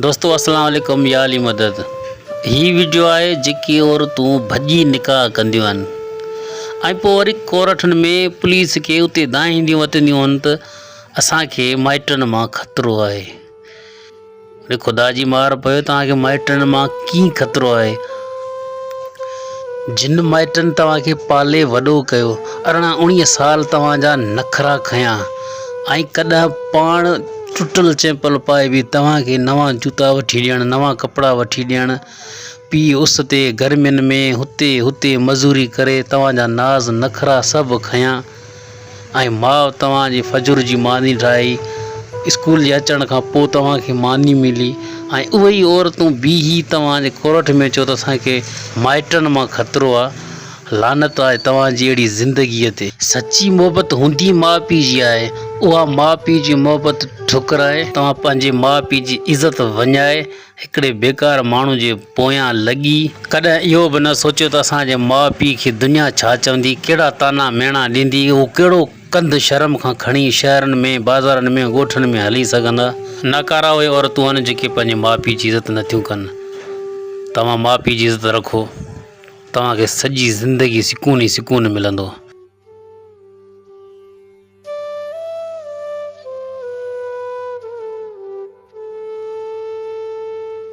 دوستو اسلام عليڪم يا علي مدد هي ويڊيو آهي جيڪي عورتون ڀڄي نڪاح ڪنديون آهن ۽ پوء وري ڪورٽن ۾ پوليس کي اتي دانهينديون وتنديون آهن ته اسان کي مائٽن مان خطرو آهي اڙي خدا جي مار پيو توهان کي مائٽن مان ڪيئن خطرو آهي جن مائٽن توهان کي پالي وڏو ڪيو، 18 اوڻيهه سال توهان جا نخرا کنيا ۽ ڪڏهن پاڻ ٽٽل چئپل پائي به توهان کي نوان جوتا وٺي ڏيڻ، نوان ڪپڙا وٺي ڏيڻ، پيء اس تي گرمين ۾ هتي هتي مزوري ڪري توهان جا ناز نخرا سڀ کنيا. ۽ ماء توهان جي فجر جي ماني ٺاهي، اسڪول جي اچڻ کان پوء توهان کي ماني ملي ۽ اهي ئي عورتون بيهي توهان جي ڪورٽ ۾ چيو ته اسان کي مائٽن مان خطرو آ، لعنت آهي توهان جي اهڙي زندگيء تي. سچي محبت هوندي ماء پيء جي آهي، اها ماء پيء جي محبت ٺڪرائي، توهان پنهنجي ماء پيء جي عزت وڃائي هڪڙي بيڪار ماڻهو جي پويان لڳي، ڪڏهن اهو به نه سوچيو ته اسان جي ماء پيء کي دنيا ڇا چوندي، ڪهڙا طعنا ميڻا ڏيندي، هو ڪهڙو ڪنڌ شرم کان کڻي شهرن ۾، بازارن ۾، ڳوٺن ۾ هلي سگهندا. ناڪارا اهي عورتون آهن جيڪي پنهنجي ماء پيء جي عزت نٿيون ڪن. توهان ماء پيء جي عزت رکو، توهان کي سڄي زندگي سڪون ئي سڪون ملندو.